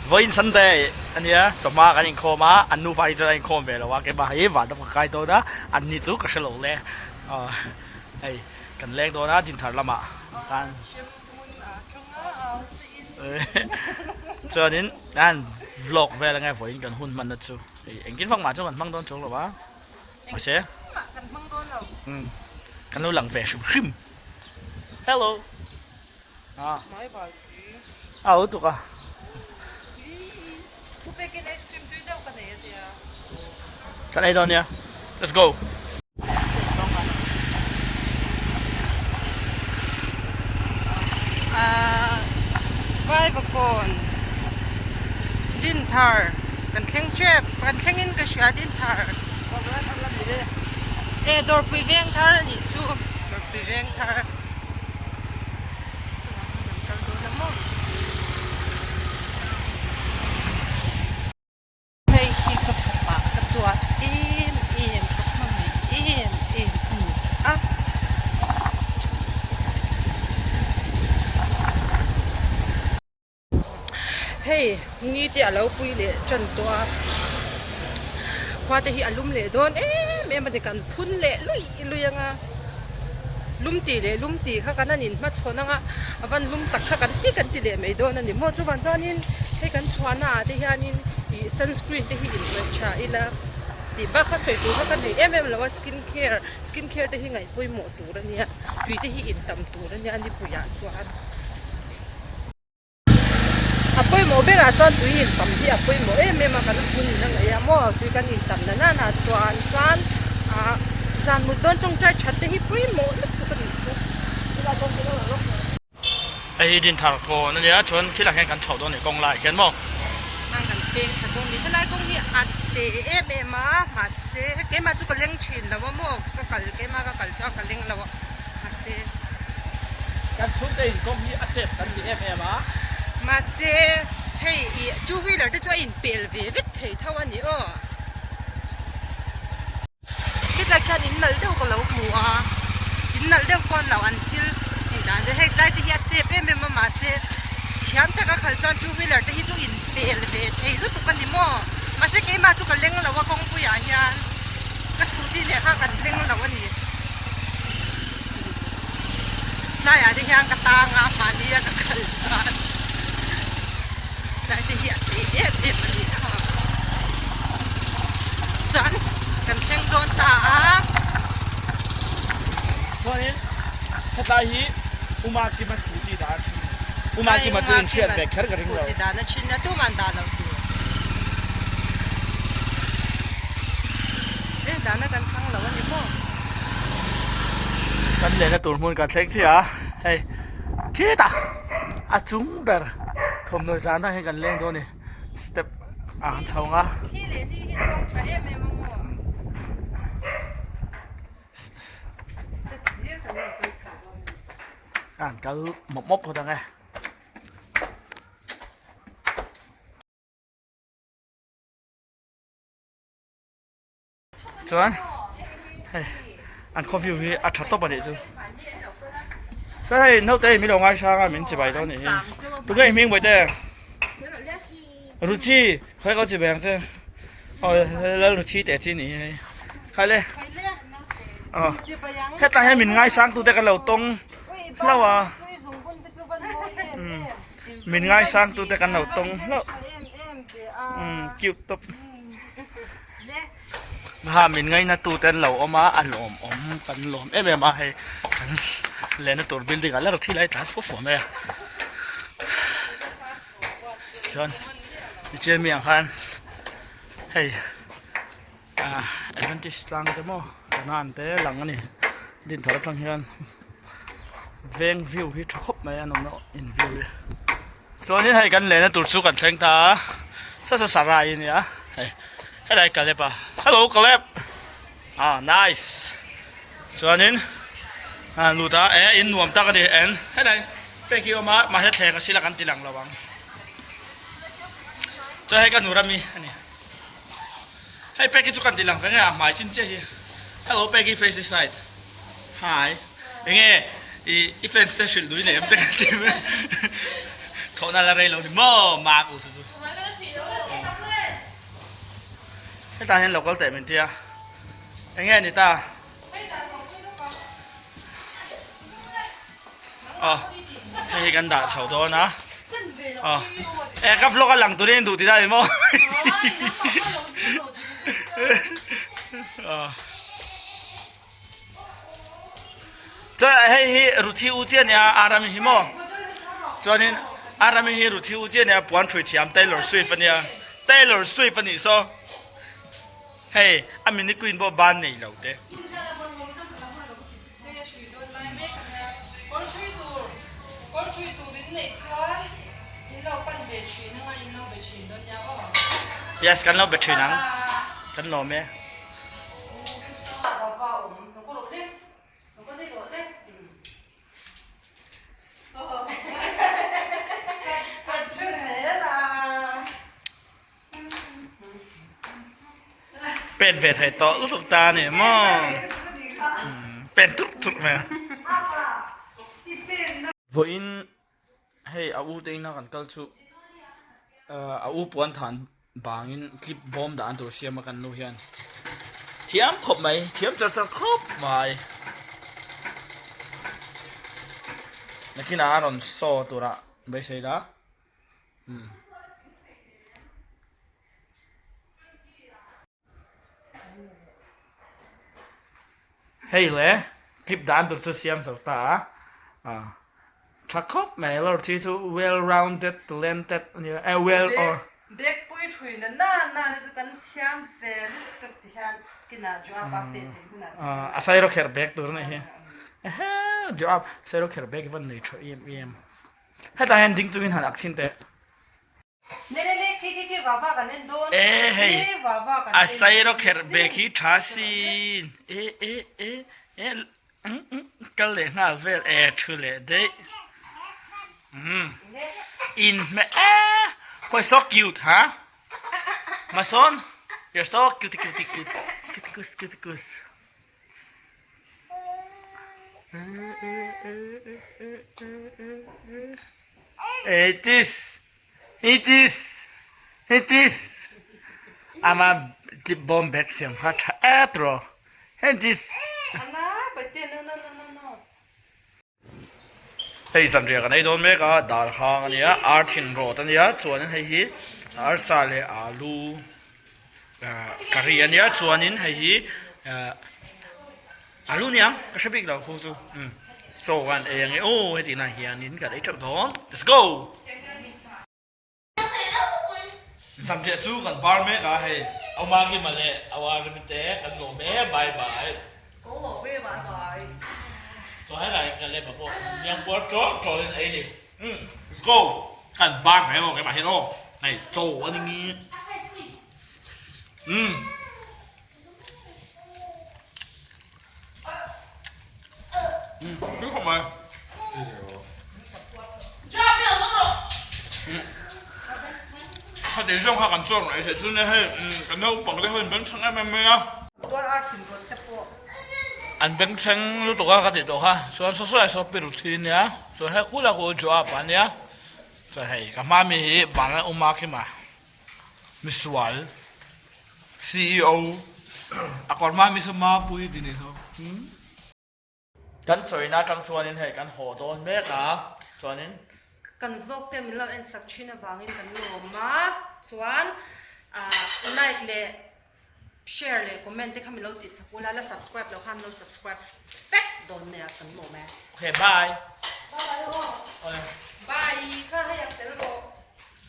Vawiin Sunday ania chawhma kan inkhawm a, an nufa hi chuan an inkhawm ve lo a, keimah hi vanram ka kai dawn a, an ni chu ka hre lo le. Aw hei kan leng dawn a Dinthar lamah khan chuanin an vlog vel ange vawiin kan hun hmanna chu hei engtin vak mah chu kan hmang dawn chuang lo a, mahse kan lo lang ve hrim hrim. Hello. A a u tuk a. Kan ei dawn nia. Let's go. Vaivakawn Dinthar kan thleng tep kan thleng in ka hria Dinthar e Dawrpui Vengthar a nih chu Dawrpui Vengthar. Hei hi ka fapa ka duat em em ka hmangaih em em a ni a. Hei ni te a lo pui leh tan tawh a khua te hi a lum leh dawn em em a ni kan phun leh luih luih ang a lum tih leh lum tih kha kan han inhmachhawn ang a a van lum tak kha kan ti kan ti leh mai dawn a ni maw chuvang chuanin hei kan chhuahna ah te hianin ih sunscreen te hi inhnawih tha ila tih bak kha sawi tur kha ka nei em em lo a skin care skin care te hi ngaih pawimawh tur a nia tui te hi intam tur a nia nipuiah chuan. A pawimawh berah chuan tui intam hi a pawimawh em em a kan hun in a ngaih a maw tui kan intam na nana chuan chuan ah zan mut dawn tawngtai that te hi pawimawh lutuk a nih chu. Hei hi Dinthar kawn a nia chuan thilah hian kan chhoh dawn a ni kawng laiah hian maw. Hang kan peng tha dawn a ni helai kawng hi a te em em a mahse keimah chu ka leng thin lo a maw ka kal keimah ka kal chuan ka leng lo a. Mahse. Kan chhungte inkawm hi a chep kan ti em em a. Mahse, hei i two wheeler te chu a inpel ve vek thei tho a ni aw. Hetlai khian in nalh deuh ka lo hmu a, in nalh deuh pawh an lo an thil tih dan chu hei tlai te hi a chep em em a mahse thiam taka khalh chuan two wheeler te hi chu inpel ve thei lutuk a ni maw. Mahse keimah chu ka leng lo a kawngpuiah hian ka scooty leh kha kan leng lo a ni. Tlaiah te hian ka tang a mahni a ka kal chuan tlai te hi a thei em em a ni a chuan kan thleng dawn ta a. Chuanin hetlai hi Uma Kima scooty dah a thin Uma Kima chu inhriat ve kher ka ring lo. Scooty dan a thin a tuman dah lo tur. E dana kan chang lo a ni maw? Kan lehna tur hmun kan thleng chiah a, hei khitah a chung ber thawmhnaw zana hian kan leng dawn a ni, step ah an chho ang a. Thli leh ni hi a tawng tha em em a maw? Step hlir kan lo kal chho dawn a ni. An kal mawp mawp phawt ang e. Chuan hei an khaw view hi a tha tawp a nih chu chuan hei naute hi min lo ngaisang a min chibai dawn a nih hi tunge i hming bawihte Ruchi khawi ka chibai ang che aw lal Ruchi teh chi nih hi hei khai le aw hetlai hian min ngaisang tute kan lo tawng hlauh a min ngaisang tute kan lo tawng hlauh cute tawp. Ha min ngaina tu te an lo awm a a lawm awm kan lawm em em a hei kan lehna tur building ah la thil a tlan fua fua mai a chuan tichuan mi ang khan hei ah adventist tlang te maw kanan te lang a ni dinthar atang hian veng view hi tha khawp mai a nawm loh in view hi. Chuanin hei kan lehna tur chu kan thleng ta a, sa sa sarai a nia hei helai Caleb a hello Caleb ah nice chuanin a lut a e in nuam tak a ni en helai pek hi a awm a mahse thleng a sila kan ti lang lo ang chuan hei ka nu rami a ni hei pek hi chu kan ti lang ve nge a hmai chin chiah hi hello Peggy face this side. Hi enge i i fans te hrilh dui nei em te kan ti mai thawhna la rei lo ni maw mak u chu chu. Hetah hian lo kal teh min tia. Eng nge ni ta? Aw hei hi kan dah chho dawn a. Aw e ka vlog a lang turin duh ti ta ni maw? Aw Chuan hei hi Ruthi u chiah nia Arami hi maw? Chuanin Arami hi Ruthi u chiah nia puan hrui thiam Taylor Swift a nia. Taylor Swift a nih saw. Hei a mini queen pawh ban nei lo te. Yes kan lo be thin ang. Kan lawm e. Pen ve thei tawh lutuk ta a ni maw? Pen turh turh mai a. Vawiin hei a u te ina kan kal chu a u puan than bangin clip bawm dan tur siam a kan nu hian thiam khawp mai thiam char char khawp mai. Nakinah a rawn saw turah beisei la. Hei le clip dan tur chu siam zo ta a tha khawp mai lawr thi chu well rounded talented ania eh well or Bag pui thui na na na te chu kan thiam ve lutuk ti hian kinah job a fe thei hunah a sairo kher bag tur a nih hi ehe job sairo kher bag hi van nei tha em em. Hetah hian ding chungin han ak thin teh. E hei a sairo kherh bag hi tha sin e e e e kal leh nghal vel e thu leh daih umm in hmeh e why so cute ha mason you're so cute cute cute cute cute cute cute. It is it is it is ama tip bawm bag siam kha tha et rawh it is Hei zanriah kan ei dawn mek a dar hang a nia ar thin rawt a nia chuanin hei hi arsa leh alu ah curry a nia chuanin hei hi ah alu niang ka hre bik lo khu chu umm chaw kan ei ang e aw heti lai hianin kan ei teuh dawn let's go. Zanriah chu kan bar mek a hei Awmangima leh Awarimi te kan lawm e bye bye. Chaw helai ka lem a pawh miang puar ṭawlh ṭawlhin a ei ni. Umm let's go kan bar ve aw keimah hian aw hei chaw a ni ngi umm. Khati zawng kha kan chuak mai theih chu nia hei kan naupang te ho in bengchheng em em mai a. An bengchheng lutuk a ka tih tawh kha chuan saw saw saw pi rut hi nia chuan hei khulai khu Joab a nia chuan hei ka hma mi hi Vanlai Uma khi ma. Misual ceo a kawr hma mi saw mapui tih ni saw Kan chawina atang chuanin hei kan haw dawn mek a chuanin. Kan vlog te min lo en sak thin avangin kan lawm a chuan like leh share leh comment te kha min lo tih sak ula la subscribe loh khan lo subscribe vek dawn nia kan lawm e. Okay bye. Bye bye aw. Awle.